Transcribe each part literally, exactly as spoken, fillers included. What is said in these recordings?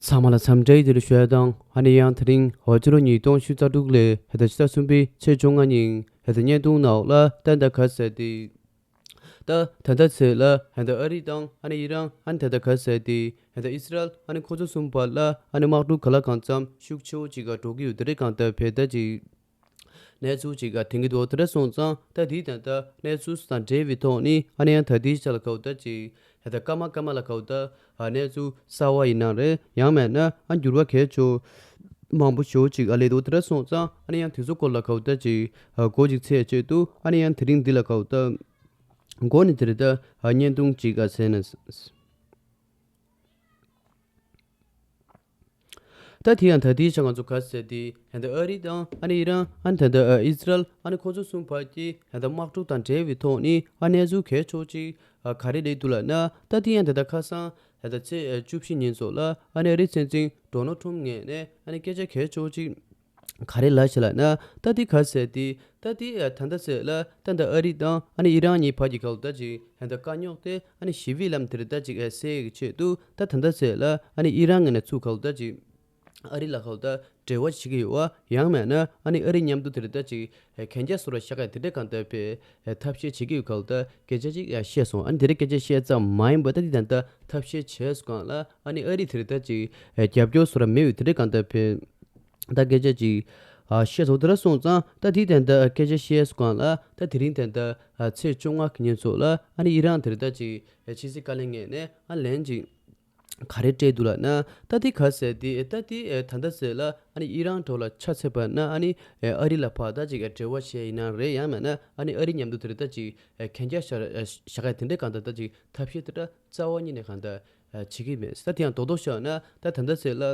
ཚང་མ་ལ་འཚམས་འདྲི་ཡི་དེ་ལ་ཞུ་ཡ་དང་ཨ་ནི་ཡང་དེ་རིང་ཧོ་ཅི་ལོ་ཉིས་སྟོང་ཆུ་ཚ་དྲུག་ལས་ཧེ་ད་ཕྱི་ཟླ་གསུམ་པའི་ཚེས་བཅོ་ལྔ་ཉིན་ཧེ་ད་བརྙན་ཐུང་ནང་ལ་ཏན་ཏན་ག་ཟེར་ཏེ། ད་ད་ལྟ་ཚེ་ལ་ཧེ་ད་ཨ་རི་དང་ཨ་ནི་ཨི་རན་ཨ་ནི་ད་ལྟ་ག་ཟེར་ཏེ་ཧེ་ད་ཨི་སི་རལ་ཨ་ནི་ཁོ་ཚོ་གསུམ་བར་ལ་ཨ་ནི་དམག་འཁྲུག་ག་ལ་གང་འཚམ་ཤུགས་ཆེ་བོ་ཅིག་ག་འགྲོ་གི་ཡོད་དེ་རེད་གང་ལྟར་བེ་ད་ཅིག་གནས་ཚུལ་ཅིག་ག་དེང་གི་དོ་དེ་འདྲ་སོང་ཙང་ད་དེའི་ད་ལྟ་གནས་ཚུལ་དང་འབྲེལ་བའི་ཐོག་ནས་ཨ་ནི་ཡང་ད་དེའི་ཆ་ལ་ག་བོ་ད་ཅིག་ཧེ་ད་སྐར་མ་སྐར་མ་ལ་ག་བོ་ད་ཨ་གནས་ཚུལ་གསར་བ་ཡིན་ན་རེད་ཡང་མེད་ན་ཨ་འགྱུར་བ་གལ་ཆེ་མང་པོ་ཞེ་པོ་ཅིག་ཨ་ལས་དོ་དེ་འདྲ་སོང་ཙང་ཨ་ནི་ཡང་དེ་ཚོ་སྐོར་ལ་ག་བོ་ད་ཅིག་ཨ་གོ་ཅིག་ཚད་ཆེད་དུ་ཨ་ནི་ཡང་དེ་རིང་འདི་ལ་ག་བོ་ད་གོ་ནི་དེ་རེད་ད་ཨ་བརྙན་ཐུང་ཅིག་ག་ཟེར་ན། ད་དེ་ཡང་ད་དེའི་ཆ་ང་ཚོ་ག་ཟེར་ཏེ་ཧན་ད་ཨ་རི་དང་ཨ་ནི་ཨི་རན་ཨ་ནི་ད་ད་ཨི་སི་རལ་ཨ་ནི་ཁོ་ཚོ་གསུམ་བར་གྱི་ཧན་ད་དམག་འཁྲུག་དང་འབྲེལ་བའི་ཐོག་ནས་ཨ་གནས་ཚུལ་གལ་ཆེ་ཅིག་ག་རེ་ལས་འདུག་ལབ་ན་ད་དེ་ཡང་ད་ད་ཁ་སང་ཧན་ད་ཚེས་བཅུ་བཞི་ཉིན་སོགས་ལ་ཨ་ནི་ཨ་རི་སྲིད་འཛིན་ཌོ་ནལ་ཊམ་ངོས་ནས་ཨ་ནི་སྐད་ཆ་གལ་ཆེ་ཅིག་ག་རེ་ལབ་ཤག་ལབ་ན་ད་དེ་ག་ཟེར་ཏེ་ད་དེ་ད་ལྟ་ཟེར་ལ་ད་ལྟ་ཨ་རི་དང་ཨ་ནི་ཨི་རན་གཉིས་བར་གྱི་སྐབས་ལ་ད་ཅིག་ཧན་ད་དཀའ་རྙོག་དེ་ཨ་ནི་ཞི་བའི་ལམ་དེར་ད་ཅིག་ཨེ་སེལ་གྱི་ཆེད་དུ་ད་ད་ལྟ་ཟེར་ལ་ཨ་ནི་ཨི་རན་ངོས་ནས་ཚུར་སྐབས་ལ་ད་ཅིག་ཨ་རི་ལ་སྐབས་ད་འབྲེལ་བ་བྱེད་ཀྱི་ཡོད་བ་ཡང་མེད་ན་ཨ་ནི་ཨ་རི་མཉམ་དུ་དེར་ད་ཅིག་ཨེ་གན་རྒྱ་སོར་བ་ཤ་ཀ་དེ་འདྲ་གང་ལྟར་བའི་ཨེ་ཐབས་ཤེས་བྱེད་ཀྱི་ཡོད་སྐབས་ལ་ད་སྐད་ཆ་ཅིག་ཨེ་བཤད་སོང་། ཨ་ནི་དེ་རིང་སྐད་ཆ་བཤད་ཙམ་མ་ཡིན་པ་ད་དེ་ད་ལྟ་ཐབས་ཤེས་བྱས་སོང་གང་ལ་ཨ་ནི་ཨ་རི་དེར་ད་ཅིག་ཨེ་རྒྱབ་སྐྱོར་སོར་བ་མེད་ཡོད་དེ་འདྲ་གང་ལྟར་བའི། ད་སྐད་ཆ་ཅིག་ཨ་བཤད་སོང་། དེ་འདྲ་སོང་ཙང་ད་དེའི་དོན་དག་སྐད་ཆ་བཤད་སོང་གང་ལ་ད་དེ་རིང་དོན་དག་ཨ་ཚེས་བཅོ་ལྔ་གི་ཉིན་ཚོ་ལ་ཨ་ནི་ཨི་རན་དེར་ད་ཅིག་ཨ་ཕྱི་སྲིད་བཀའ་བློན་ངོས་ནས་ཨ་ལན་ཅིག་ག་རེ་སྤྲད་འདུག་ལབ་ན་ད་དེ་ག་ཟེར་དེ་ད་དེ་ཨ་ད་ལྟ་ཟེར་ལ་ཨ་ནི་ཨི་རན་འགྲོ་ལ་ཆ་ཚད་པ་ན་ཨ་ནི་ཨ་རི་ལ་ཕར་ད་ཅིག་ཨ་འབྲེལ་བ་བྱས་ཡིན་ན་རེད་ཡང་མེད་ན་ཨ་ནི་ཨ་རི་མཉམ་དུ་དེར་ད་ཅིག་ཨ་གན་རྒྱ་ཤར་ཨ་ཤ་ཀ་དེ་འདྲ་གང་ལྟར་ད་ཅིག་ཐབས་ཤེས་དེ་འདྲ་རྩ་བ་ཉིད་ནས་གང་ལྟར་ཨ་བྱེད་ཀྱི་མེད། ད་དེ་ཡང་རྡོག་རྡོག་བཤད་ན་ད་ད་ལྟ་ཟེར་ལ།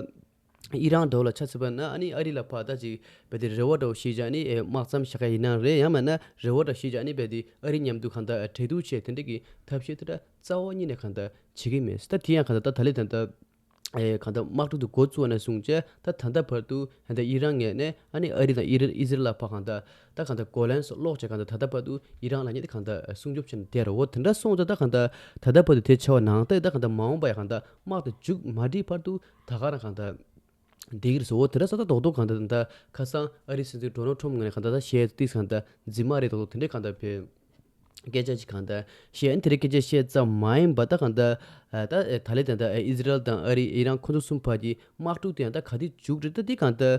ཨི་རན་འདྲ་བོ་ལ་ཆ་མཚོན་པ་ན་ཨ་ནི་ཨ་རི་ལ་ཕར་ད་ཅིག་རྦད་དེ་རེ་བ་འདྲ་བོ་བཞེས་བྱས་ཨ་ནི་ཨེ་དམག་མཚམས་བཞག་ག་ཡིན་ན་རེད་ཡང་མིན་ན་རེ་བ་འདྲ་བཞེས་བྱས་ཨ་ནི་རྦད་དེ་ཨ་རི་མཉམ་དུ་གང་ལྟར་འབྲེལ་གཏུག་བྱས་དེ་འདྲ་གི་ཐབས་ཤེས་དེ་འདྲ་རྩ་བ་ཉིད་ནས་གང་ལྟར་བྱེད་ཀྱི་མེད། ད་དེ་ཡང་གང་ལྟར་ད་ད་ལེ་ད་ལྟ་ཨེ་གང་ལྟར་དམག་འཁྲུག་དེ་འགོ་བཙུགས་པ་ནས་བཟུང་བྱས་ད་ད་ལྟ་བར་དུ་ད་ལྟ་ཨི་རན་ངོས་ནས་ཨ་ནི་ཨ་རི་དང་ཨི་རན་ཨི་ཟི་རལ་ལ་ཕར་གང་ལྟར་ད་གང་ལྟར་གོ་ལན་སོགས་སློག་བྱས་གང་ལྟར་ད་ལྟ་བར་དུ་ཨི་རན་ལ་ཉིད་དེ་གང་ལྟར་སྲུང་སྐྱོབ་བྱས་ནས་བསྡད་རེད། འོ་དེ་འདྲ་སོང་ཙང་ད་གང་ལྟར་ད་ལྟ་བར་དུ་དེ་བྱས་པ་ནང་ལྟར་ད་གང་ལྟར་མ་འོངས་པ་ཡང་གང་ལྟར་དམག་དེ་མཇུག་མ་སྒྲིལ་བར་དུ། ད་ག་རང་གང་ལྟར་འདི་གིར་སོ་འོ་དེ་འདྲ་ས་ད་རྡོག་རྡོག་གང་ལྟར་ད་ཁ་སང་ཨ་རིའི་སྲིད་འཛིན་ཌོ་ནལ་ཊམ་ངོས་ནས་གང་ལྟར་ད་བཤད་ཏིས་གང་ལྟར་རྫུན་མ་རེད་རྡོག་རྡོག་དེ་འདྲས་གང་ལྟར་བས་སྐད་ཆ་ཅིག་གང་ལྟར་བཤད་ཨ་ནི་དེ་འདྲས་སྐད་ཆ་བཤད་ཙམ་མ་ཡིན་པ་ད་གང་ལྟར་ད་ད་ལེ་ད་ད་ཨི་ཟི་རལ་དང་ཨ་རི་ཨི་རན་ཁོ་ཚོ་གསུམ་བར་གྱི་དམག་འཁྲུག་དེ་ཡང་ད་ག་དུས་མཇུག་སྒྲིལ་ད་འདི་གང་ལྟར་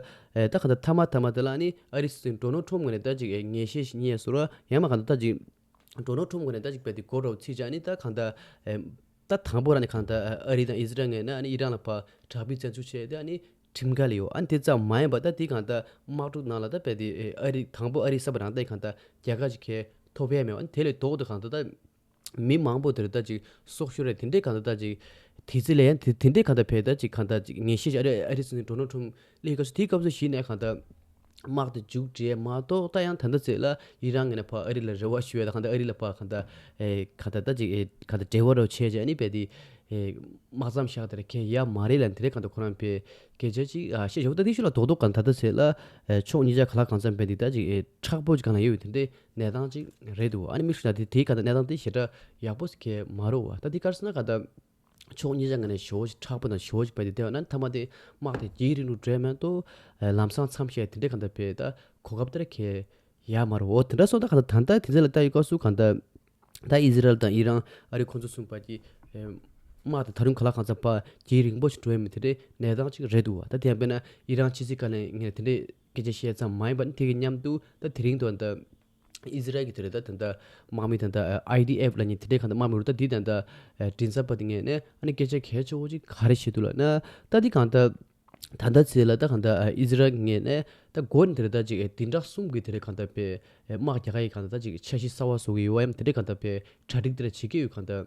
ད་གང་ལྟར་མཐའ་མ་མཐའ་མ་དེ་ལ་ཨ་ནི་ཨ་རིའི་སྲིད་འཛིན་ཌོ་ནལ་ཊམ་ངོས་ནས་ད་ཅིག་ངེས་ཤེས་ཤིག་རྙེད་སོང་ར་ཡང་མ་གང་ལྟར་ད་ཅིག་ཌོ་ནལ་ཊམ་ངོས་ནས་ད་ཅིག་བས་དེ་གོ་རོགས་ཚིག་ཅག་ནི་ད་གང་ལྟར། ད་དང་པོ་ར་ནི་གང་ལྟར་ཨ་རི་དང་ཨི་ཟི་རལ་ངོས་ནས་ཨ་ནི་ཨི་རན་ལ་ཕར་དྲག་པོའི་བཙན་འཛུལ་བྱས་ཏེ་ཨ་ནི་ཁྲིམས་འགལ་ཡོད། ཨ་ནི་དེ་ཙམ་མ་ཡིན་པ་ད་དེ་གང་ལྟར་དམག་འཁྲུག་ནང་ལ་ད་བས་དེ་ཨ་རི་དང་པོ་ཨ་རི་ས་བ་རང་ད་གང་ལྟར་རྒྱལ་ཁ་ཅིག་གས་ཐོབ་ཡས་མེད། ཨ་ནི་དེ་ལས་ལྡོག་ཏུ་གང་ལྟར་ད་མི་མང་པོ་དེར་ད་ཅིག་སྲོག་ཤོར་རེད། དེ་འདྲའི་གང་ལྟར་ད་ཅིག་དེ་ཚེ་ལས་ཡང་དེ་དེ་འདྲའི་གང་ལྟར་བས་ད་ཅིག་གང་ལྟར་ཅིག་ངེས་ཤེས་ཨ་རི་ཨ་རི་སྲིད་འཛིན་ཌོ་ནལ་ཊམ་ལས་སྐབས་སུ་དེའི་སྐབས་སུ་གཞི་ནས་གང་ལྟར། དམག་དེ་མཇུག་སྒྲིལ་མ་གཏོགས་ད་ཡང་ད་ལྟ་ཚེ་ལ་ཨི་རན་ངོས་ནས་ཕར་ཨ་རི་ལ་རེ་བ་ཞུ་ཡས་ད་གང་ལྟར་ཨ་རི་ལ་ཕར་གང་ལྟར་ཨེ་གང་ལྟར་ད་ཅིག་ཨེ་གང་ལྟར་འབྲེལ་བ་རོགས་བྱས་བྱས་ཨ་ནི་བས་དེ་ཨེ་དམག་མཚམས་བཞག་དེར་གས་ཡ་མ་རེད་ལ་དེ་རེད། གང་ལྟར་ཁོ་རང་བས་སྐད་ཆ་ཅིག་ཨ་བཤད་ཞོག་ད་དེ་ཤུ་ལ་རྡོག་རྡོག་གང་ད་ལྟ་ཚེ་ལ་ཨེ་ཕྱོགས་གཉིས་ཆ་ག་ལ་གང་འཚམ་བས་དེ་ད་ཅིག་ཨེ་མཁྲེགས་པོ་ཅིག་གང་ལ་ཡོད་དེ་འདྲའི་གནས་སྟངས་ཅིག་རེད་འདུག་ཨ་ནི་མི་ཤུ་ལ་དེ་དེའི་གང་ལྟར་གནས་སྟངས་དེ་ཞེ་དྲག་ཡག་པོ་ཞིག་གས་མ་རེད་བ། ད་དེ་ག་རེ་ཟེར་ན་གང་ལྟར། ཕྱོགས་གཉིས་ཆ་ངོས་ནས་ཞེ་པོ་ཞིག་མཁྲེགས་པོ་དང་ཞེ་པོ་ཞིག་བས་དེ་བལྟས་པ་ན་མཐའ་མ་དེ་དམག་དེ་ཡུན་རིང་རུ་སྒྲོལ་མེད་དོ། ལམ་སང་མཚམས་བཞག་དེ་འདྲས་གང་ལྟར་བས་ད་གོ་སྐབས་དེར་གས་ཡ་མ་རུ་འོ་དེ་འདྲ་སོང་ད་གང་ལྟར་ད་ལྟ་དེ་ཚེ་ལ་ལྟ་ཡི་སྐབས་སུ་གང་ལྟར་ད་ཨི་ཟི་རལ་དང་ཨི་རན་ཨ་རི་ཁོང་ཚོ་གསུམ་བར་གྱི་དམག་དེ་ད་རུང་ག་ལ་གང་འཚམ་པ་ཡུན་རིང་པོ་ཞིག་འགྲོ་ཡ་མི་དེ་འདྲས་གནས་སྟངས་ཅིག་རེད་འདུག་བ། ད་དེ་ཡང་དཔེར་ན་ཨི་རན་ཕྱི་སྲིད་བཀའ་བློན་ངས་དེ་འདྲས་སྐད་ཆ་བཤད་ཙམ་མ་ཡིན་པ་ནི་དེ་གི་མཉམ་དུ་ད་དེ་རིང་དུ་ད། ཨི་ཟི་རལ་གྱི་དེ་རེད་ད་དེ་འདྲ་དམག་མི་དེ་འདྲ་ཨའི་ཌི་ཨེཕ་ལ་ནི་དེ་འདྲའི་གང་ལྟར་དམག་མི་རུ་ད་འདི་དེ་འདྲ་མགྲིན་ཚབ་པ་དེ་ངས་ནས་ཨ་ནི་སྐད་ཆ་གལ་ཆེ་བོ་ཅིག་ག་རེ་བཤད་འདུག་ལབ་ན་ད་འདི་གང་ལྟར་ད་ལྟ་ཚེ་ལ་ད་གང་ལྟར་ཨི་ཟི་རལ་ངས་ནས་ད་འགོ་ནས་དེ་རེད་ད་ཅིག་བདུན་ཕྲག་གསུམ་གྱི་དེ་འདྲའི་གང་ལྟར་པའི་དམག་རྒྱག་ག་ཡི་གང་ལྟར་ད་ཅིག་འཆར་གཞི་གསར་བ་བཟོ་གི་ཡོད་བ་ཡང་དེ་འདྲའི་གང་ལྟར་པའི་གྲ་སྒྲིག་དེ་འདྲ་བྱེད་ཀྱི་ཡོད་གང་ལྟར།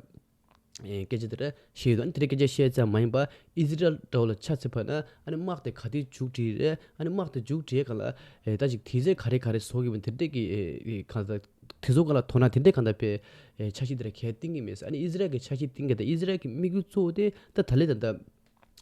ཨེ་སྐད་ཆ་དེ་འདྲ་བཤད་ཡོད། ཨ་ནི་དེ་འདྲའི་སྐད་ཆ་བཤད་ཙམ་མ་ཡིན་པ་ཨི་ཟི་རལ་འདྲ་བོ་ལ་ཆ་མཚོན་པ་ན་ཨ་ནི་དམག་དེ་ག་དུས་མཇུག་སྒྲིལ་རེད། ཨ་ནི་དམག་དེ་མཇུག་སྒྲིལ་ག་ལ་ཨེ་ད་ཅིག་དུས་ཚོད་ག་རེ་ག་རེ་བཟོ་གི་ཡོད་དེ་འདྲའི་གི་ཨེ་གང་ལྟར་དེ་ཚོ་ག་ལ་དོ་སྣང་དེ་འདྲའི་གང་ལྟར་པའི་ཨེ་འཆར་གཞི་དེ་འདྲ་གས་བཏིང་གི་མེད་ཟེར། ཨ་ནི་ཨི་ཟི་རལ་གི་འཆར་གཞི་བཏིང་གི་ད་ཨི་ཟི་རལ་གི་དམིགས་ཡུལ་གཙོ་བོ་དེ་ད་ད་ལེ་ད་ད་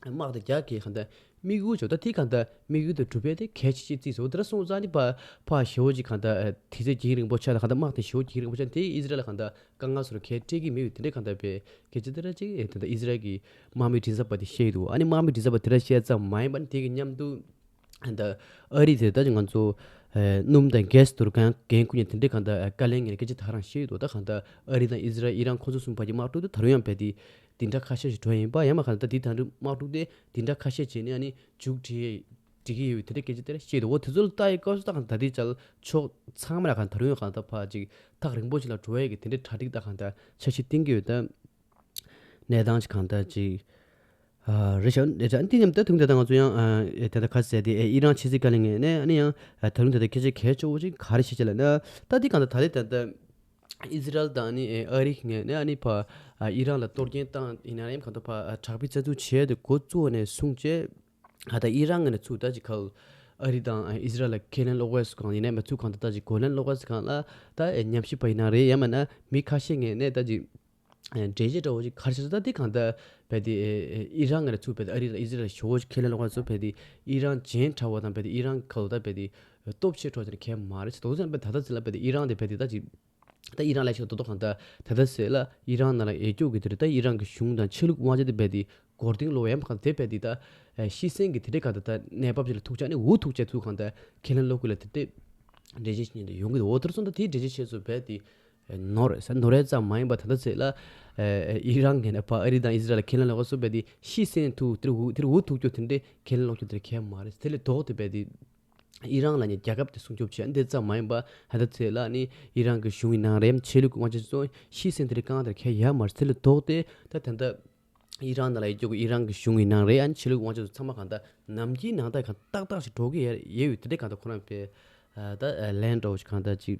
དམག་དེ་རྒྱག་གི་གང་ལྟར་ དམིགས་ཡུལ་ཅིག་ད་དེ་གང་ལྟར་དམིགས་ཡུལ་དེ་གྲུབ་པ་དེ་གལ་ཆེ་ཆེ་བརྩིས་སོང་། དེ་འདྲ་སོང་ཙང་ནི་ཕར་ཕར་ཞེ་པོ་ཅིག་གང་ལྟར་དུས་ཚོད་རྒྱུན་རིང་པོ་ཆགས་ལ་གང་ལྟར་དམག་དེ་ཞེ་པོ་རྒྱུན་རིང་པོ་ཆགས་དེ་ཨི་ཟི་རལ་ལ་གང་ལྟར་དཀའ་ངལ་བཟོ་རུ་གལ་སྤྲད་ཀྱི་མེད་པའི་དེ་འདྲ་གང་ལྟར་བའི་སྐད་ཆ་དེ་འདྲ་ཅིག་ད་ལྟ་ཨི་ཟི་རལ་གྱི་དམག་མི་མགྲིན་ཚབ་པ་དེ་བཤད་ཀྱི་འདུག་ཨ་ནི་དམག་མི་མགྲིན་ཚབ་པ་དེ་འདྲ་བཤད་ཙམ་མ་ཡིན་པར་དེ་གི་མཉམ་དུ་ད་ཨ་རི་དེ་ད་ང་ཚོ་སྣུམ་དང་གྷེ་སི་དུ་རུ་གང་འགན་འཁུར་མཁན་དེ་འདྲ་གང་ལྟར་བཀའ་བློན་ངས་སྐད་ཆ་ད་རང་བཤད་ཀྱི་འདུག་ད་གང་ལྟར་ཨ་རི་དང་ཨི་ཟི་རལ་ཨི་རན་ཁོ་ཚོ་གསུམ་བར་གྱི་དམག་འཁྲུག་དེ་ད་རུང་ཡང་རྦད་དེ་འདི་འདྲ་ཁ་ཤས་ཤིག་འགྲོ་ཡིན་པ་ཡང་མ་གང་ལྟར་འདི་ད་རུང་དམག་འཁྲུག་དེ་འདི་འདྲ་ཁ་ཤས་བྱས་ནས་ཨ་ནི་མཇུག་སྒྲིལ་འགྲིག་གི་ཡོད་དེ་འདྲ་སྐད་ཆ་དེ་འདྲ་བཤད་འདུག་འོ་དེ་ཚོ་ལ་ལྟ་ཡི་སྐབས་སུ་ད་གང་ད་ལྟའི་ཆར་ཕྱོགས་ཚང་མ་ལ་གང་ད་རུང་ཡང་གང་ད་ཕར་ཅིག་ཐག་རིང་པོ་ཞིག་ལ་འགྲོ་ཡས་ཀྱི་དེ་འདྲའི་གྲ་སྒྲིག་ད་གང་ད་འཆར་གཞི་བཏིང་གི་ཡོད་ད། གནས་སྟངས་ཅིག་གང་ད་ཅིག་ཨ་རེད་ཤག་རེད་ཤག་འདི་ཉམས་ད་ཐུང་དེ་ད་ང་ཚོ་ཡང་ཨ་དེ་ད་ཁ་གསལ་དེ་ཨེ་ཨི་རན་ཕྱི་སྲིད་བཀའ་བློན་ངོས་ནས་ཨ་ནི་ཡང་ཨ་ད་རུང་དེ་ད་སྐད་ཆ་གལ་ཆེ་བོ་ཅིག་ག་རེ་བཤད་ཅེས་ལབ་ན་ད་འདི་གང་ད་ད་ལེ་ད་ད། ཨི་ཟི་རལ་དང་ནི་ཨ་རི་ངོས་ནས་ཨ་ནི་ཕར་ཨི་རན་ལ་གཏོར་སྐྱོན་བཏང་ཡིན་ན་ཡང་གང་ལྟར་ཕར་དྲག་པོའི་བཙན་འཛུལ་བྱས་ཏེ་འགོ་བཙུགས་ནས་བཟུང་བྱས་ཨ་ད་ཨི་རན་ངོས་ནས་ཚུར་ད་ཅིག་ཁ་ཨ་རི་དང་ཨི་ཟི་རལ་ལ་ཁས་ལེན་སློག་པ་སུ་གང་ཡིན་ནའི་མ་ཚུར་གང་ལྟར་ད་ཅིག་གོ་ལན་སློག་པ་སུ་གང་ལ་ད་ཉམས་ཞིབ་པ་ཡིན་ན་རེད་ཡང་མིན་ན་མི་ཁ་ཤས་ངོས་ནས་ད་ཅིག་འགྲེལ་བཤད་འདྲ་བོ་ཅིག་ག་རེ་བྱས་སོང་ད་དེ་གང་ལྟར་རྦད་དེ་ཨི་རན་ངོས་ནས་ཚུར་རྦད་དེ་ཨ་རི་དང་ཨི་ཟི་རལ་ལ་ཞེ་པོ་ཅིག་ཁས་ལེན་སློག་པ་ཚུར་རྦད་དེ་ཨི་རན་བྱེ་བྲག་པ་དང་རྦད་དེ་ཨི་རན་ཁ་ལོ་ད་རྦད་དེ་སྟོབས་ཆེ་འགྲོ་དེ་གལ་མ་རེད་ཟེར་དོ་ཚན་རྦད་དེ་ཨི་རན་དེ་རྦད་དེ་ད་ཅིག་ད་ཨི་རན་ལ་ཞིག་དོ་དོ་གང་ལྟར་ད་ལྟ་ཟེར་ལ་ཨི་རན་ནང་ལ་ཡོད་རྒྱུ་གི་དེ་རེད། ད་ཨི་རན་གྱི་གཞུང་དང་ཆོས་ལུགས་དབང་ཆ་དེ་རྦད་དེ་མགོ་རྟིང་སློག་ཡ་མ་གང་དེ་རྦད་དེ་ད་ཤི་གསོན་གྱི་དེ་འདྲའི་གང་ལྟར་ད་གནས་བབ་ཅིག་ལ་ཐུག་ཆ་ནི་འུ་ཐུག་ཆ་ཚུར་གང་ལྟར་ཁས་ལེན་སློག་དགོས་ལ་དེ་འདྲའི་འགྲེལ་བཤད་ཞིག་ཡོང་གི་འདུག་འོ་དེར་སོང་ད་དེའི་འགྲེལ་བཤད་བྱས་ཚུལ་རྦད་དེ་ནོར་རེད་ཟེར་ནོར་རེད་ཙམ་མ་ཡིན་པ་ད་ལྟ་ཟེར་ལ་ཨི་རན་ངོས་ནས་ཕར་ཨ་རི་དང་ཨི་ཟི་རལ་ལ་ཁས་ལེན་སློག་ཚུར་རྦད་དེ་ཤི་གསོན་ཐུག་དེར་འུ་དེར་འུ་ཐུག་རྒྱུ་དེ་འདྲའི་ཁས་ལེན་སློག་རྒྱུ་དེར་གལ་མ་རེད། དེ་ལས་ལྡོག་སྟེ་རྦད་དེ། ཨི་རན་ལབ་མཁན་རྒྱལ་ཁབ་དེ་སྲུང་སྐྱོབ་བྱེད་འདི་ཙམ་མ་ཡིན་པ་ཧ་ད་ཚེ་ལ་ནི་ཨི་རན་གྱི་གཞུང་ཡིན་ནའང་རེད། ཆོས་ལུགས་ཀྱི་དབང་ཆ་སོགས་ཤི་གསོན་དེ་རིགས་གང་དེར་ཁྱད་ཡོད་མ་རེད། དེ་ལས་ལྡོག་སྟེ་ད་ད་ལྟ་ཨི་རན་ནང་ལ་ཡོད་རྒྱུ་གི་ཨི་རན་གྱི་གཞུང་ཡིན་ནའང་རེད། ཨ་ནི་ཆོས་ལུགས་དབང་ཆ་སོགས་ཚང་མ་གང་ལྟར་ནམ་རྒྱུན་ནང་ལྟར་གང་ཏག་ཏག་ཞིག་འགྲོ་གི་ཡོད་ཡོད་ཡོད་དེ་འདྲས་གང་ལྟར་ཁོ་རང་པའི་ད་ལན་འདྲ་བོ་ཞིག་གང་ལྟར་ཅིག་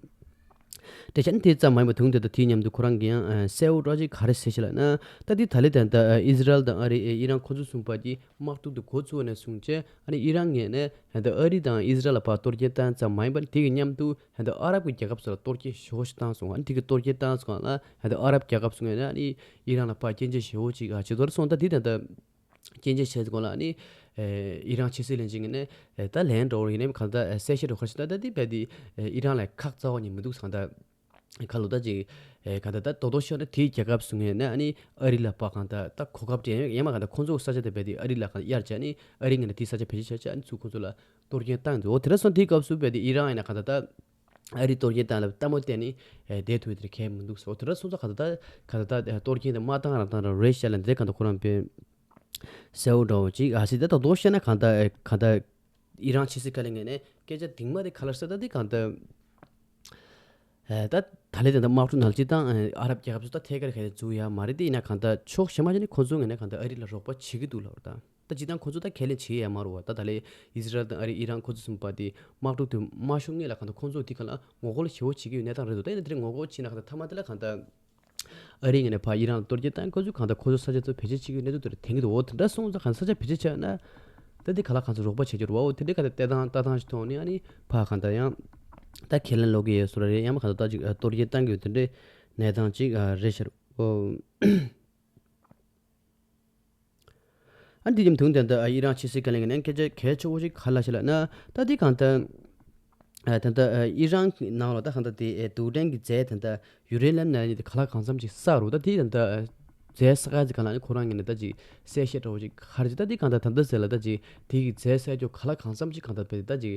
འགྲེལ་བཤད་ནི་དེ་ཙམ་མ་ཡིན་པ་དུང་དེ་ད་དེའི་མཉམ་དུ་ཁོ་རང་གིས་ཡང་གསལ་བོ་འདྲ་ཅིག་ག་རེ་ཟེར་ཞིག་ལབ་ན་ད་དེ་ད་ལེ་ད་ལྟ་ཨི་ཟི་རལ་དང་ཨ་རི་ཨི་རན་ཁོ་ཚོ་གསུམ་པ་གྱི་དམག་འཁྲུག་དེ་འགོ་བཙུགས་ནས་བཟུང་བྱས་ཨ་ནི་ཨི་རན་ངོས་ནས་ད་ལྟ་ཨ་རི་དང་ཨི་ཟི་རལ་ལ་ཕར་གཏོར་སྐྱོན་བཏང་ཙམ་མ་ཡིན་པར་དེ་གི་མཉམ་དུ་ད་ལྟ་ཨ་རབ་ཀྱི་རྒྱལ་ཁབ་ཚོ་ལ་གཏོར་སྐྱོན་ཞེ་པོ་ཞིག་བཏང་སོང་། ཨ་ནི་དེ་གི་གཏོར་སྐྱོན་བཏང་སོང་ལ་ད་ལྟ་ཨ་རབ་རྒྱལ་ཁབ་ཚོ་ངོས་ནས་ཨ་ནི་ཨི་རན་ལ་ཕར་སྐྱོན་བརྗོད་ཞེ་པོ་ཅིག་ཨ་བྱེད་དོར་སོང་། ད་དེ་ད་ལྟ་སྐྱོན་བརྗོད་བྱས་སོང་ལ་ཨ་ནི་ཨི་རན་ཕྱི་སྲིད་བློན་ཆེན་ངོས་ནས་ད་ལན་འདྲ་བོ་ཡིན་ནའི་གང་ལྟར་གསལ་བཤད་འདྲ་བོ་ཁ་ཤས་ད་ལྟ་དེ་རྦད་དེ་ཨི་རན་ལ་ཁག་རྩ་བ་ཉིད་མི་འདུག་ཟེར་གང་ལྟར། ཁ་ལོ་ད་ཅིག་ཨེ་ག་ད་ད་དོ་དོ་ཤོད་ན་དེའི་རྒྱལ་ཁབ་སུ་ངེས་ན་ཨ་ནི་ཨ་རི་ལ་ཕར་གང་ད་ད་གོ་སྐབས་སྤྲད་ཡང་མ་གང་ད་ཁོང་ཚོ་ས་ཆ་དེ་རྦད་དེ་ཨ་རི་ལ་གང་གཡར་བྱས་ནི་ཨ་རི་ངེས་ན་དེའི་ས་ཆ་བེད་སྤྱོད་བྱས་བྱས་ཨ་ནི་ཚུར་ཁོང་ཚོ་ལ་གཏོར་སྐྱོན་བཏང་འདུག་འོ་དེ་འདྲ་སོང་དེའི་སྐབས་སུ་རྦད་དེ་ཨི་རན་ཡིན་ན་གང་ད་ད་ཨ་རི་གཏོར་སྐྱོན་བཏང་ལ་ལྟད་མོ་བལྟས་ནི་ཨེ་བསྡད་ཐུབ་ཡ་དེ་གལ་མི་འདུག་ཟེར། འོ་དེ་འདྲ་སོང་ཙང་གང་ད་ད་གང་ད་ད་གཏོར་སྐྱོན་དེ་མ་བཏང་རང་བཏང་རང་རེད་ཤག་ལ་འདི་གང་ད་ཁོ་རང་པའི་གསལ་བོ་འདྲ་བོ་ཅིག་ཨ་སི་ད་དོ་དོ་ཤོད་ན་གང་ད་ཨེ་གང་ད། ཨི་རན་ཕྱི་སྲིད་བཀའ་བློན་ངོས་ནས་སྐད་ཆ་སྡིགས་མ་དེ་ག་ལ་ཟེར་ད་དེ་གང་ལྟར། ཨེ་ད་ད་ལས་དེ་འདྲ་དམག་འཁྲུག་ནང་སྤྱི་བཏང་ཨ་རབ་རྒྱལ་ཁབ་ཚོ་ད་ཐད་ཀར་ག་ནས་འཛུལ་ཡ་མ་རེད། དེ་ཡིན་ན་གང་ལྟར་ཕྱོགས་གཞན་མ་ཅིག་ནས་ཁོང་ཚོ་ངོས་ནས་གང་ལྟར་ཨ་རི་ལ་རོགས་པ་བྱེད་ཀྱི་འདུག་ལབ་རེད་ད། ད་སྤྱི་བཏང་ཁོང་ཚོ་ད་ཁས་ལེན་བྱེད་ཡ་མ་རེད་བ། ད་ད་ལས་ཨི་ཟི་རལ་དང་ཨ་རི་ཨི་རན་ཁོང་ཚོ་གསུམ་པ་དེ་དམག་འཁྲུག་དེ་མ་ཤོར་སྔོན་ལ་གང་ལྟར་ཁོང་ཚོ་དེ་ག་ལ་ངོ་རྒོལ་ཞེ་པོ་བྱེད་ཀྱི་ཡོད་གནས་སྟངས་རེད་འདུག་ད་ཡིན་ན་དེ་རིང་ངོ་རྒོལ་བྱེད་ན་གང་ལྟར་མཐའ་མ་དེ་ལ་གང་ལྟར། ཨ་རི་ངོས་ནས་ཕར་ཨི་རན་ལ་གཏོར་སྐྱོན་བཏང་ཁོ་ཚོས་གང་ལྟར་ཁོ་ཚོ་ས་ཆ་ཚོ་བེད་སྤྱོད་བྱེད་ཀྱི་ཡོད་གནས་ཚུལ་དེ་འདྲ་དྲན་གྱི་འདུག་འོ་དེ་འདྲ་སོང་ཙང་གང་ས་ཆ་བེད་སྤྱོད་བྱས་ན་ད་འདི་ག་ལ་གང་ཚོ་རོགས་པ་བྱེད་རྒྱུ་རེད་བ། འོ་དེ་འདྲའི་ག་ལ་ལྟ་སྟངས་ལྟ་སྟངས་ཤིག་མཐོང་ནས་ཨ་ནི་ཕར་གང་ལྟར་ཡང་ད་ཁས་ལེན་ལོག་གི་ཡོད་བཟོ་འདྲ་རེད། ཡང་མ་གང་ལྟར་ད་ཅིག་གཏོར་སྐྱོན་བཏང་གི་ཡོད་དེ་འདྲའི་གནས་སྟངས་ཅིག་རེད་ཤག་འོ། ཨ་འདི་ཉིན་དུང་དེ་འདི་ཨི་རན་ཕྱི་སྲིད་བཀའ་བློན་གྱི་ནས་སྐད་ཆ་གལ་ཆེ་བོ་ཞིག་ག་ལ་ཞིག་ལབ་ན་ད་འདི་གང་ལྟར་ཨ་ད་ལྟ་ཨི་རན་ནང་ལ་ད་གང་ལྟར་དེ་རྡུལ་ཕྲན་གྱི་རྫས་ད་ལྟ་ཡུ་རེ་ནམ་ནང་ནས་ག་ལ་གང་འཚམ་ཞིག་བསགས་རུ་ད་དེ་ད་ལྟ་རྫས་བསགས་ཡ་ཅིག་ག་ལ་ནི་ཁོ་རང་ངོས་ནས་ད་ཅིག་གསལ་བཤད་འདྲ་བོ་ཞིག་ག་རེ་ཅིག་ད་འདི་གང་ལྟར་ད་ལྟ་ཟེར་ལ་ད་ཅིག་དེ་གི་རྫས་བསགས་རྒྱུ་ག་ལ་གང་འཚམ་ཞིག་གང་ལྟར་བས་ད་ཅིག་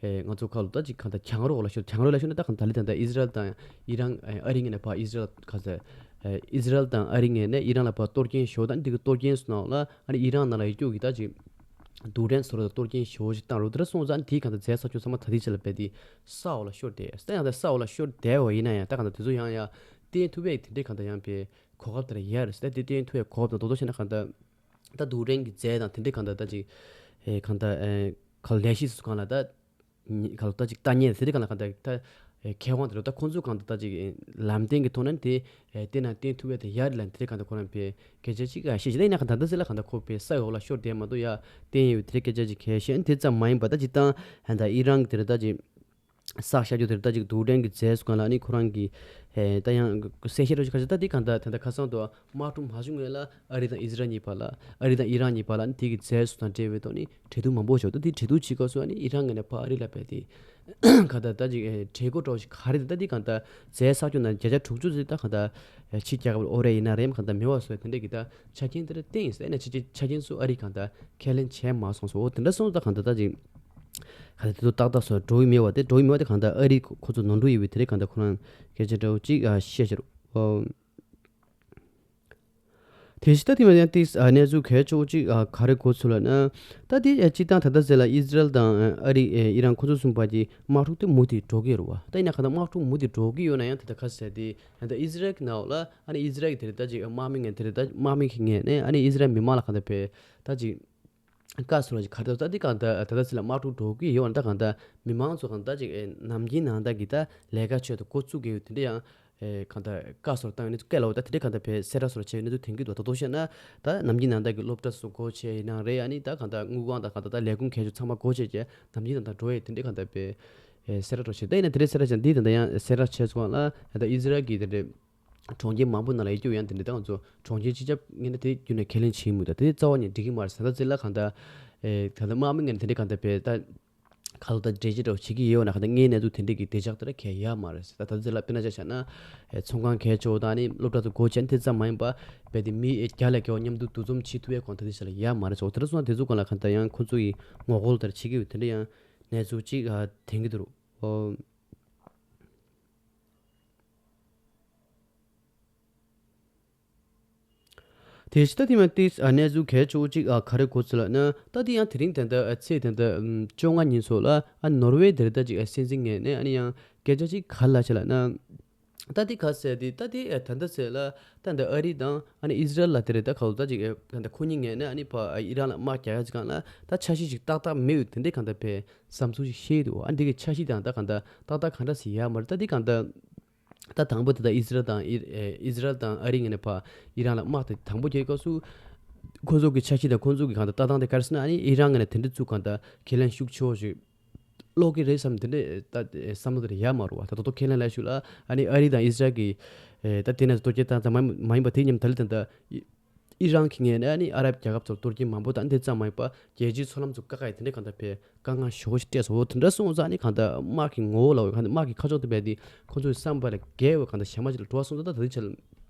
ཨེ་ང་ཚོ་ཁ་ལོ་ད་ཅིག་གང་ལྟར་གྱང་རོ་ལ་ཤོར། གྱང་རོ་ལ་ཤོར་ན་ད་གང་ལྟར་ལི་ད་ལྟ་ཨི་ཟི་རལ་དང་ཨི་རན་ཨེ་ཨ་རི་ངོས་ནས་ཕར་ཨི་ཟི་རལ་ག་ས་ཨེ་ཨི་ཟི་རལ་དང་ཨ་རི་ངོས་ནས་ཨི་རན་ལ་ཕར་གཏོར་སྐྱོན་ཞོ་དང་འདི་གི་གཏོར་སྐྱོན་སོང་ན་ལ་ཨ་ནི་ཨི་རན་ནང་ལ་ཡོད་རྒྱུ་གི་ད་ཅིག་རྡུལ་ཕྲན་སོ་ར་ད་གཏོར་སྐྱོན་ཞོ་ཞིག་བཏང་རོ་དེ་འདྲ་སོང་ཙང་དེའི་གང་ལྟར་རྫས་བསགས་རྒྱུ་ཚང་མ་ད་ལྟའི་ཆ་ལ་བས་དེ་ས་འོག་ལ་ཤོར་བསྡད་ས། ཡང་ད་ས་འོག་ལ་ཤོར་བསྡད་བ་ཡིན་ན་ཡང་ད་གང་ལྟར་དེ་ཚོ་ཡང་ཡང་བསྟན་ཐུབ་པའི་དེ་འདྲའི་གང་ལྟར་ཡང་བས་གོ་སྐབས་དེ་འདྲ་ཡོད་རེད་ཟེར། ད་དེ་བསྟན་ཐུབ་པའི་གོ་སྐབས་དང་དོ་དོ་བྱས་ན་གང་ལྟར་ད་རྡུལ་ཕྲན་གྱི་རྫས་དང་དེ་འདྲའི་གང་ལྟར་ད་ཅིག་ཨེ་གང་ལྟར་ཨེ་ག་ལ་ལས་གཞི་སུ་གང་ལ་ད་ག་ལ་ད་ཅིག་ལྟ་ཉན་ཟེར་དེ་གང་ལ་གང་ལྟར་ད་ཨེ་མཁས་དབང་དེ་ལ་ད་ཁོང་ཚོ་གང་ལྟར་ད་ཅིག་ལམ་སྟོན་གྱི་ཐོག་ནས་དེ་ཨེ་བསྟན་ན་བསྟན་ཐུབ་པའི་དེ་ཡ་རེད་ལ་དེ་གང་ལྟར་ཁོ་རང་པའི་སྐད་ཆ་ཅིག་ཨ་བཤད་ཅིག་ད་ཡིན་ན་གང་ལྟར་ད་ཟེར་ལ་གང་ལྟར་ཁོ་པའི་ས་འོག་ལ་ཤོར་བསྡད་མ་གཏོགས་ཡ་བསྟན་ཡོད་དེ་སྐད་ཆ་ཅིག་གལ་ཤེས་དེ་ཙམ་མ་ཡིན་པ་ད་ཅིག་ད་ད་ཨི་རན་གྱི་དེ་ལ་ད་ཅིག་རྡུལ་ཕྲན་གྱི་ བསགས་བཞག་རྒྱུ་དེར་ད་ཅིག་རྡུལ་ཕྲན་གྱི་རྫས་སུ་གང་ལ་ནི་ཁོ་རང་གི་ཨེ་ད་ཡང་གསལ་བཤད་རོགས་ཞིག་ཁ་ཤས་ད་འདི་གང་ལྟར་དེ་འདྲ་ཁ་སང་དུ་དམག་འཁྲུག་མ་བྱུང་སྔོན་ལ་ཨ་རི་དང་ཨི་ཟི་རལ་གཉིས་བར་ལ་ཨ་རི་དང་ཨི་རན་གཉིས་བར་ལ་ནི་དེ་གི་རྫས་སུ་དང་འབྲེལ་བའི་ཐོག་ནི་འབྲེལ་གཏུག་མང་པོ་བྱུང་། ད་འདི་འབྲེལ་གཏུག་བྱེད་སྐབས་སུ་ཨ་ནི་ཨི་རན་ངོས་ནས་ཕར་ཨ་རི་ལ་བས་ཏེ་གང་ལྟར་ད་ཅིག་ཨེ་བྲེལ་སྒོ་འདྲ་བོ་ཞིག་ག་རེ་ད་ད་འདི་གང་ལྟར་རྫས་བསགས་རྒྱུ་ན་བརྒྱ་ཆ་དྲུག་ཅུ་ཙམ་ད་གང་ལྟར་ཕྱི་རྒྱལ་ཁབ་ལ་ཨོ་རེད་ཡིན་ན་རེད་གང་ལྟར་མེད་པ་བཟོ་དེ་འདྲས་ཀྱི་ད་ཆ་རྐྱེན་དེ་འདྲ་བསྟན་ཡིན་ཟེར་ན་ཕྱི་ཆ་རྐྱེན་ཚོ་ཨ་རི་གང་ལྟར་ཁས་ལེན་བྱས་མ་སོང་སོ། འོ་དེ་འདྲ་སོང་ཙང་གང་ལྟར་ད་ཅིག་ག་ལ་དེ་ཚོ་ཏག་ཏག་སོ་འགྲོ་གི་མེད་པ་དེ་འགྲོ་གི་མེད་པ་དེ་གང་ལྟར་ཨ་རི་ཁོ་ཚོ་ནོར་འཁྲུལ་ཡོད་པའི་དེ་རིགས་གང་ལྟར་ཁོ་རང་སྐད་ཆ་འདྲ་བོ་ཅིག་ཨ་བཤད་ཤར། ཨོ། དེ་བཞིན་ད་དེ་མ་ཡང་ཏིས་ཨ་གནས་ཚུལ་གལ་ཆེ་བོ་ཅིག་ཨ་ག་རེ་གོ་ཚུལ་ལ་ན། ད་དེ་ཨ་སྤྱི་བཏང་ད་ལྟ་ཟེར་ལ་ཨི་ཟི་རལ་དང་ཨ་རི་ཨེ་ཨི་རན་ཁོ་ཚོ་གསུམ་བར་གྱི་དམག་འཁྲུག་དེ་མུ་མཐུད་འགྲོ་གི་ཡོད་རེད་བ། ད་ཡིན་ན་གང་ལྟར་དམག་འཁྲུག་མུ་མཐུད་འགྲོ་གི་ཡོད་ན་ཡང་དེ་ལྟར་ཁ་ཟེར་དེ་ད་ལྟ་ཨི་ཟི་རལ་གྱི་ནང་ལ་ཨ་ནི་ཨི་ཟི་རལ་གྱི་དེ་རེད་ད་ཅིག་དམག་མི་ངན་དེ་རེད་ད་དམག་མི་གི་ངན་ནས་ཨ་ནི་ཨི་ཟི་རལ་མི་མང་ལ་གང་ལྟར་བས་ད་ཅིག་བཀའ་ཟུར་བ་ཅིག་ག་རེ་ད་འདི་གང་ལྟར་ད་ལྟ་ཚེ་ལ་དམག་འཁྲུག་འགྲོ་གི་ཡོད་ན་ད་གང་ལྟར་མི་མང་ཚོ་གང་ལྟར་ཅིག་ཨེ་ནམ་རྒྱུན་ནང་ལྟར་གྱི་ད་ལས་ཀ་ཆེད་དུ་འགོ་བཙུགས་ཀྱི་ཡོད་དེ་འདྲ་ཡང་ཨེ་གང་ལྟར་བཀའ་ཟུར་བཏང་ཡོད་ནི་ཚོ་སྐད་ལ་འོ་ད་དེ་འདྲ་གང་ལྟར་བས་སེ་ར་ཟུར་བྱས་ཡོད་ནི་ཚོ་དེང་གི་འདུག་ད་དོ་ཤེ་ན་ད་ནམ་རྒྱུན་ནང་ལྟར་གྱི་སློབ་གྲྭ་སོགས་སྒོ་ཕྱེ་ཡིན་ནའང་རེད། ཨ་ནི་ད་གང་ལྟར་དངུལ་ཁང་དང་གང་ལྟར་ད་ལས་ཁུངས་གལ་ཆེ་ཚང་མ་སྒོ་ཕྱེ་བྱས་ནམ་རྒྱུན་ནང་ལྟར་འགྲོ་ཡས་དེ་འདྲ་གང་ལྟར་བས་ཨེ་སེ་ར་འགྲོ་བྱས་ད་ཡིན་ན་དེ་འདྲ་སེ་ར་བྱས་འདི་ད་ལྟ་ཡང་སེ་ར་བྱས་སོང་ལ་ད་ཨི་ཟི་རལ་གྱི་དེ་འདྲ། གྲོང་ཁྱེར་མང་པོ་ནང་ལ་ཡོད་རྒྱུ་ཡང་དེ་འདྲ་ད་ང་ཚོ་གྲོང་ཁྱེར་སྤྱི་ཁྱབ་ངོས་ནས་དེ་རྒྱུ་ནས་ཁས་ལེན་བྱེད་མུས་ད་དེ་རྩ་བ་ནས་འགྲིག་གི་མ་རེད་ཟེར་ད་ཚེ་ལ་གང་ལྟར་ཨེ་ད་ལྟ་དམག་མི་ངོས་ནས་དེ་འདྲ་གང་ལྟར་བས་ད་ག་ལ་ད་འགྲེལ་བརྗོད་འདྲ་བོ་བྱེད་ཀྱི་ཡོད་ན་གང་ལྟར་ངའི་གནས་ཚུལ་དེ་འདྲ་གི་བདེ་འཇགས་དེ་འདྲ་གས་ཡོད་མ་རེད་ཟེར་ད་ད་ཚེ་ལ་དཔེར་ན་ཆ་བཞག་ན་ཨེ་ཚོང་ཁང་གས་ཆོག་ད་ནི་སློབ་གྲྭ་ཚོ་སྒོ་ཕྱེ་དེ་ཙམ་མ་ཡིན་པ་བས་དེ་མི་ཨེ་བརྒྱ་ལས་བརྒལ་བ་མཉམ་དུ་འདུ་འཛོམས་བྱེད་ཐུབ་ཡས་གོང་ད་དེ་ཞིག་ལ་ཡོད་མ་རེད་ཟེར་འོ་དེ་འདྲ་སོང་ན་དེ་ཚོ་གང་ལ་གང་ལྟར་ཡང་ཁོ་ཚོ་ཡི་ངོ་རྒོལ་དེ་འདྲ་བྱེད་ཀྱི་ཡོད་དེ་འདྲ་ཡང་གནས་ཚུལ་གཅིག་ཨ་དེང་གི་འདུག་ཨོ། དེ་ཕྱི་ད་དེ་མ་ཏིས་ཨ་གནས་ཚུལ་གལ་ཆེ་བོ་གཅིག་ཨ་ག་རེ་གོ་ཚུལ་ལ་ན་ད་དེ་ཡང་དེ་རིང་དེ་འདྲ་ཨ་ཚེས་དེ་འདྲ་ཨམ་བཅོ་ལྔ་ཉིན་སོགས་ལ་ཨ་ནོར་ཝེ་དེར་ད་ཅིག་ཨ་སྲིད་འཛིན་ངོས་ནས་ཨ་ནི་ཡང་སྐད་ཆ་ཅིག་ག་ལ་ཆེ་ལ་ན་ད་དེ་ག་ཟེར་དེ་ད་དེ་ཨ་ད་འདྲ་ཟེར་ལ་ད་འདྲ་ཨ་རི་དང་ཨ་ནི་ཨི་ཟི་རལ་ལ་དེ་རེད་ད་ག་ལ་ད་ཅིག་ཨ་ད་འདྲ་ཁོ་གཉིས་ངོས་ནས་ཨ་ནི་ཕ་ཨ་ཨི་རན་ལ་དམག་རྒྱག་ཡ་ཅིག་གང་ལ་ད་འཆར་གཞི་ཅིག་ཏག་ཏག་མེད་ཡོད་དེ་འདྲ་གང་ལྟར་བས་བསམ་ཚུལ་ཞིག་བཤད་འདུག་ཨ་འདི་གི་འཆར་གཞི་དང་ད་གང་ལྟར་ཏག་ཏག་གང་འདྲ་ཟེར་ཡ་མ་རེད་ད་འདི་གང་ལྟར། ད་དང་པོ་དེ་དག་ཨི་ཟི་རལ་དང་ཨི་ཨི་ཟི་རལ་དང་ཨ་རི་ངོས་ནས་ཕར་ཨི་རན་ལ་དམག་དེ་དང་པོ་རྒྱག་སྐབས་སུ་ཁོ་ཚོ་གི་འཆར་གཞི་དང་ཁོ་ཚོ་གི་གང་ལྟར་ལྟ་སྟངས་དེ་ག་རེ་ཟེར་ན་ཨ་ནི་ཨི་རན་ངོས་ནས་དེ་འདྲ་ཚུགས་གང་ལྟར་ཁས་ལེན་ཤུགས་ཆེ་བོ་ཞིག་སློག་གི་རེད་བསམ་དེ་འདྲ་ད་བསམ་བློ་དེ་འདྲ་ཡོད་མ་རེད་བ། ད་ད་དུང་ཁས་ལེན་ལ་ཞུ་ལ་ཨ་ནི་ཨ་རི་དང་ཨི་ཟི་རལ་གི་ད་དེ་ནས་གཏོར་སྐྱོན་བཏང་ཙང་མ་མ་ཡིན་པ་དེ་མཉམ་ད་ལི་ད་ལྟ་ཨི་རན་གྱི་ངོས་ནས་ཨ་ནི་ཨ་རབ་རྒྱལ་ཁབ་ཚོར་གཏོར་སྐྱོན་མང་པོ་དང་དེ་ཙམ་མ་ཡིན་པ་རྒྱལ་སྤྱིའི་མཚོ་ལམ་ཚོ་བཀག་ཡ་དེ་འདྲ་གང་ལྟར་བས་དཀའ་ངལ་ཞེ་པོ་ཞིག་སྤྲད་སོང་། འོ་དེ་འདྲ་སོང་ཙང་ཨ་ནི་གང་ལྟར་དམག་གི་ངོ་བོ་ལ་འོ་གང་ལྟར་དམག་གི་ཁ་ཕྱོགས་དེ་བས་དེ་ཁོ་ཚོའི་བསམ་པ་ལས་བརྒལ་བའི་གང་ལྟར་ཞན་མ་ཅིག་ལ་འགྲོ་བ་སོང་ཙང་ད་ད་ལྟའི་ཆར་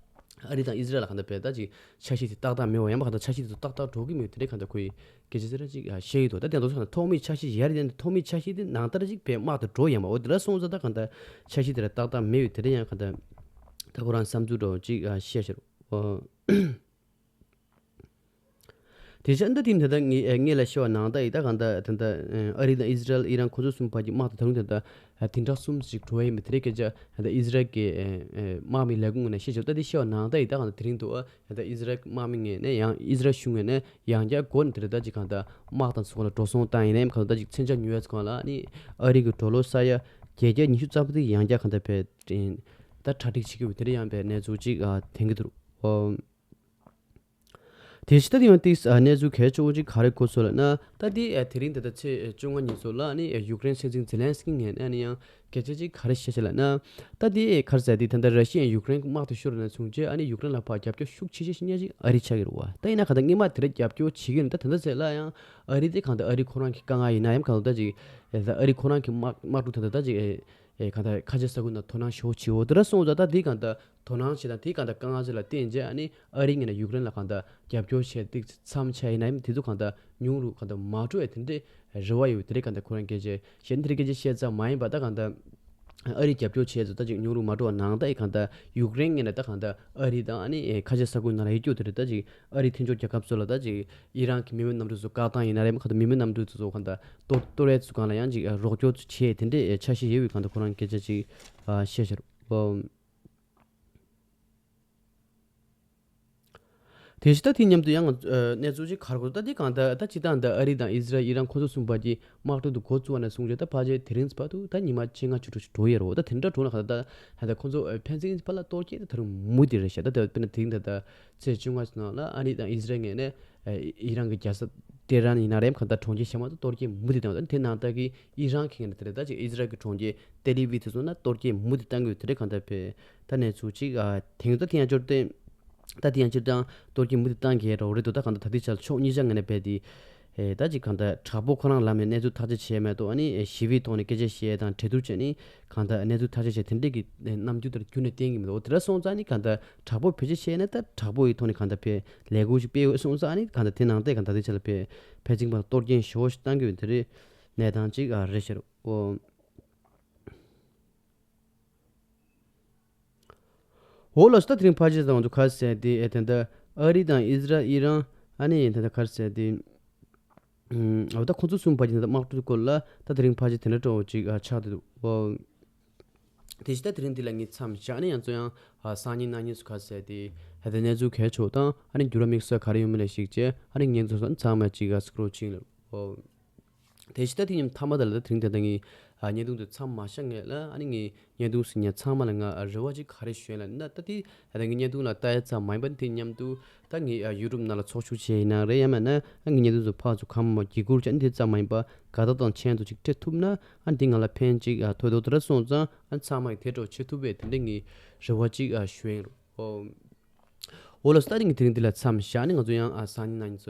ཨ་རི་དང་ཨི་ཟི་རལ་ལ་གང་ལྟར་བས་ད་ཅིག་འཆར་གཞི་དེ་ཏག་ཏག་མེད་པ་ཡང་མ་གང་ལྟར་འཆར་གཞི་དེ་ཚོ་ཏག་ཏག་འགྲོ་གི་མེད་དེ་འདྲ་གང་ལྟར་ཁོའི་སྐད་ཆ་ཟེར་ན་ཅིག་བཤད་ཡོད་དོ། ད་དེ་ཚོ་གང་ལྟར་ཐོག་མའི་འཆར་གཞི་ཡར་དེ་ཐོག་མའི་འཆར་གཞི་དེ་ནང་ལྟར་ཅིག་བས་དམག་དེ་འགྲོ་ཡ་མ་འོ་དེ་འདྲ་སོང་ཙང་ད་གང་ལྟར་འཆར་གཞི་དེ་ལ་ཏག་ཏག་མེད་ཡོད་དེ་འདྲ་ཡང་གང་ལྟར་ད་ཁོ་རང་བསམ་ཚུལ་འདྲ་བོ་ཅིག་བཤད་ཤར། དེ་ཆ་འདི་དེ་འདི་ལྟར་ངས་ངས་ལ་ཤེས་པ་ནང་ལྟར་ཡིན་ད་གང་ལྟར་དེ་འདྲ་ཨ་རི་དང་ཨི་ཟི་རལ་ཨི་རན་ཁོ་ཚོ་གསུམ་བར་གྱི་དམག་དང་ད་རུང་དེ་འདྲ་བདུན་ཕྲག་གསུམ་ཞིག་འགྲོ་ཡ་ཡིན་པ་དེ་རེད་སྐད་ཆ་ད་ཨི་ཟི་རལ་གྱི་དམག་མི་ལས་ཁུངས་ནས་བཤད་ཆོག་ད་དེ་ཤེས་པ་ནང་ལྟར་ཡིན་ད་གང་ལྟར་དེ་རིང་དུ་ད་ཨི་ཟི་རལ་དམག་མི་ངོས་ནས་ཡང་ཨི་ཟི་རལ་གཞུང་ངོས་ནས་ཡང་བསྐྱར་སྒོ་ནས་དེ་རེད་ད་ཅིག་གང་ལྟར་དམག་དང་ཚོ་གང་ལ་འགྲོ་སོང་བཏང་ཡིན་ནའི་གང་ལྟར་ད་ཅིག་མཚོན་ཆ་ཉོ་ཡ་ཚོ་གང་ལ་ནི་ཨ་རི་གི་ཌོ་ལར་ས་ཡ་བརྒྱད་བརྒྱ་ཉི་ཤུ་རྩ་བདུན་ཡང་བསྐྱར་གང་ལྟར་བས་ད་གྲ་སྒྲིག་བྱེད་ཀྱི་ཡོད་དེ་འདྲ་ཡང་བས་གནས་ཚུལ་ཅིག་དེང་གི་འདུག་དེ་ཕྱི་ད་དེ་ཡང་ཏིས་གནས་ཚུལ་གལ་ཆེ་བོ་ཅིག་ག་རེ་གོ་སོང་ལབ་ན། ད་དེ་དེ་རིང་ད་ལྟ་ཚེས་བཅོ་ལྔ་ཉིན་སོགས་ལ་ནི་ཡུཀ་རེན་སྲིད་འཛིན་ཛེ་ལན་སི་ཀི་ངོས་ནས་ནི་ཡང་སྐད་ཆ་ཅིག་ག་རེ་བཤད་ཤག་ལབ་ན། ད་དེ་ག་རེ་ཟེར་དེ་ད་ལྟ་ར་ཤི་ཡས་ཡུཀ་རེན་དམག་དེ་ཤོར་ནས་བཟུང་རྗེས་ཨ་ནི་ཡུཀ་རེན་ལ་ཕར་རྒྱབ་སྐྱོར་ཤུགས་ཆེ་ཤོས་ཤིག་ཉག་ཅིག་ཨ་རི་ཆགས་ཀྱི་རེད་བ། ད་ཡིན་ན་ག་ད་སྔོན་མ་དེ་འདྲ་རྒྱབ་སྐྱོར་བྱེད་ཀྱི་ཡོད་ན་ད་ད་ལྟ་ཟེར་ལ་ཡང་ཨ་རི་དེ་གང་ལྟར་ཨ་རི་ཁོ་རང་གི་དཀའ་ངལ་ཡིན་ན་ཡང་གང་ལྟར་ཅིག་ཨ་རི་ཁོ་རང་གི་དམག་དམག་འཁྲུག་ད་ལྟ་ད་ཅིག་ཨེ། ཨེ་གང་ལྟར་ཁ་ཆེ་ས་ཁུལ་ནང་དོ་སྣང་ཞེ་པོ་བྱེད་འོ་དེ་འདྲ་སོང་ཙང་ད་དེ་གང་ལྟར་དོ་སྣང་བྱེད་དང་དེ་གང་ལྟར་དཀའ་ངལ་ཅིག་ལ་བརྟེན་རྗེས་ཨ་ནི་ཨ་རིའི་ངོས་ནས་ཡུཀ་རེན་ལ་གང་ལྟར་རྒྱབ་སྐྱོར་བྱས་ཏེ་མཚམས་ཆད་ཡིན་ན་ཡང་དེ་ཚོ་གང་ལྟར་ཉུང་རུ་གང་ལྟར་མ་འགྲོ་བའི་དེ་འདྲའི་རེ་བ་ཡོད་དེ་འདྲའི་གང་ལྟར་ཁོ་རང་སྐད་ཆ་བཤད་དེ་འདྲའི་སྐད་ཆ་བཤད་ཙམ་མ་ཡིན་པ་ད་གང་ལྟར་ཨ་རི་རྒྱབ་སྐྱོར་བྱས་ཚོ་ད་ཅིག་ཉུང་རུ་མ་འགྲོ་བ་ནང་ད་ཨེ་གང་ལྟར་ཡུཀ་རེན་ངོས་ནས་ད་གང་ལྟར་ཨ་རི་དང་ཨ་ནི་ཨེ་ཁ་ཆེ་ས་ཁུལ་ནང་ལ་ཡོད་རྒྱུ་དེ་རེད། ད་ཅིག་ཨ་རི་མཐུན་ཕྱོགས་རྒྱལ་ཁབ་ཚོ་ལ་ད་ཅིག་ཨི་རན་གྱི་མི་མེད་གནམ་གྲུ་ཚོ་བཀག་སྟངས་ཡིན་ན་རེད་མ་གང་ལྟར་མི་མེད་གནམ་གྲུ་ཚོ་གང་ལྟར་གཏོར་གཏོར་བའི་ཚུལ་སྒང་ལ་ཡང་ཅིག་རོགས་སྐྱོར་ཚོ་བྱས་དེ་འདྲའི་འཆར་གཞི་ཡོད་པའི་སྒང་དུ་ཁོ་རང་སྐད་ཆ་ཅིག་ཨ་བཤད་ཤར། ཨོ། དེ་བཞིན་ད་དེ་མཉམ་དུ་ཡང་ཨ་གནས་ཚུལ་ཅིག་ག་རེ་གོ་ད་དེ་གང་ལྟར་ད་སྤྱིར་བཏང་ད་ཨ་རི་དང་ཨི་ཟི་རལ་ཨི་རན་ཁོ་ཚོ་གསུམ་བར་གྱི་དམག་འཁྲུག་དུ་འགོ་བཙུགས་པ་ནས་བཟུང་བྱས་ད་ཕལ་ཆེར་དེ་རིང་བར་དུ་ད་ཉི་མ་བཅོ་ལྔ་བཅུ་དྲུག་ཅིག་འགྲོ་ཡོད་རེད། འོ་ད་དེ་འདྲ་འགྲོ་ན་གང་ལྟར་ད་ད་ཁོ་ཚོ་ཕན་ཚུན་བར་ལ་གཏོར་སྐྱོན་དེ་ད་རུང་མུ་མཐུད་རེད་ཤག་ད་ད་དཔེར་ན་དེ་རིང་ད་ད་ཚེས་བཅོ་ལྔ་ནང་ལ་ཨ་རི་དང་ཨི་ཟི་རལ་ངོས་ནས་ཨི་རན་གྱི་རྒྱལ་ས་ ཏེ་རན་ཡིན་ན་རེད། གང་ལྟར་གྲོང་ཁྱེར་གཞན་མ་ཚོ་གཏོར་སྐྱོན་མུ་མཐུད་བཏང་ཡོད། ད་དེ་ནང་ལྟར་གྱི་ཨི་རན་གྱི་ངོས་ནས་དེ་རེད། ད་ཅིག་ཨི་ཟི་རལ་གྱི་གྲོང་ཁྱེར་ཏེ་ལི་ཝི་དེ་ཚོ་ན་གཏོར་སྐྱོན་མུ་མཐུད་བཏང་གི་ཡོད། དེ་རེད། གང་ལྟར་བས་ད་གནས་ཚུལ་ཅིག་ཨ་དེང་ད་དེ་ཡང་སྤྱིར་བཏང་ད་དེ་ཡང་སྤྱིར་བཏང་གཏོར་སྐྱོན་མུ་མཐུད་བཏང་གི་ཡོད་རེད་དོ། ད་གང་ལྟར་ད་ལྟའི་ཆར་ཕྱོགས་གཉིས་ཆ་ངོས་ནས་བས་དེ་ཨེ་ད་ཅིག་གང་ལྟར་དྲག་པོ་ཁོ་རང་ལམ་ནས་གནས་ཚུལ་ཐག་གཅོད་བྱས་མེད་དོ། ཨ་ནི་ཨེ་ཞི་བའི་ཐོག་ནས་སྐད་ཆ་བཤད་དང་གྲོས་བསྡུར་བྱས་ནས་གང་ལྟར་གནས་ཚུལ་ཐག་གཅོད་བྱས་དེ་འདྲས་ཀྱི་རྣམ་འགྱུར་དེར་ཁྱོན་ནས་བསྟན་གྱི་མི་འདུག། འོ་དེ་འདྲ་སོང་ཙང་ནི་གང་ལྟར་དྲག་པོ་བེད་སྤྱོད་བྱས་ན་ད་དྲག་པོ་ཡི་ཐོག་ནས་གང་ལྟར་བས་ལས་འགུལ་ཞིག་སྤེལ་འོས་སོང་ཙང་ནི་གང་ལྟར་དེ་ནང་བསྟན་གང་ལྟར་དེ་ཆ་ལ་བས་ཕལ་ཆེར་པ་གཏོར་སྐྱོན་ཞེ་པོ་ཞིག་བཏང་གི་ཡོད། དེ་རེད། གནས་སྟངས་ཅིག་ཨ་རེད་ཤག། འོ། འོ་ལགས་སོ། ད་དེ་རིང་ཕལ་ཆེར་ང་ཚོ་ག་རེ་ཟེར་དེ་ཨེ་ད་ལྟ་ཨ་རི་དང་ཨི་ཟི་རལ་ཨི་རན་ཨ་ནི་ད་ལྟ་ག་རེ་ཟེར་དེ་ཨམ་འོ་ད་ཁོང་ཚོ་གསུམ་བར་གྱི་ད་ལྟ་དམག་འཁྲུག་སྐོར་ལ་ད་དེ་རིང་ཕལ་ཆེར་དེ་འདྲ་འདྲ་བོ་ཅིག་ཨ་ཆགས་བསྡད་འདུག། འོ། དེ་བཞིན་ད་དེ་རིང་འདི་ལ་ངས་མཚམས་བཞག་ནས་ཡང་ཚོ་ཡང་ཨ་སང་ཉིན་གནངས་ཉིན་སུ་ག་ཟེར་དེ་ཨ་ད་གནས་ཚུལ་གལ་ཆེ་བ་དང་ཨ་ནི་འགྱུར་བ་དམིགས་བསལ་ག་རེ་ཡོད་མེད་ལ་གཞིགས་བྱས་ཨ་ནི་ངས་ཚོ་ཚང་མ་ཅིག་ཨ་སྐོར་ཅིག་ལ། འོ། དེ་བཞིན་ད་དེ་ཉིན་མཐའ་མ་ད་ལ་ད་དེ་རིང་ད་ལྟ་ངས་ཨ་བརྙན་ཐུང་དེ་མཚམས་མ་བཞག་ངེས་ལ། ཨ་ནི་ངས་བརྙན་ཐུང་ཟིན་ཉ་ཚང་མ་ལ་ང་ཨ་རེ་བ་ཅིག་ག་རེ་ཞུ་ཡ་ལ་ན་ད་དེ་ཨ་ད་ངས་བརྙན་ཐུང་ལ་ལྟ་ཡ་ཙམ་མ་ཡིན་པ་དེ་མཉམ་དུ་ད་ངས་ཨ་ཡུ་ཊུབ་ནང་ལ་ཚོགས་ཞུགས་བྱས་ཡིན་ན་རེད། ཡང་མིན་ན་ཨ་ངས་བརྙན་ཐུང་ཚོ་ཕར་ཚུར་གང་མང་བརྒྱུད་བསྐུར་བྱས་ཨ་ནི་དེ་ཙམ་མ་ཡིན་པ་དགའ་རྟགས་དང་མཆན་དུ་ཅིག་སྤྲད་ཐུབ་ན་ཨ་ནི་དེ་ང་ལ་ཕན་ཅིག་ཨ་ཐོགས་འདུག། དེ་འདྲ་སོང་ཙང་ཨ་ཚང་མ་གིས་དེ་འདྲ་བྱེད་ཐུབ་པའི་དེ་འདྲ་ངས་རེ་བ་ཅིག་ཨ་ཞུ་ཡིན། འོ། འོ་ལགས་སོ། ད་དེ་ངས་དེ་རིང་འདི་ལ་མཚམས་བཞག་ནས་ང་ཚོ་ཡང་ཨ་སང་ཉིན་གནངས་ཉིན་ཚོ།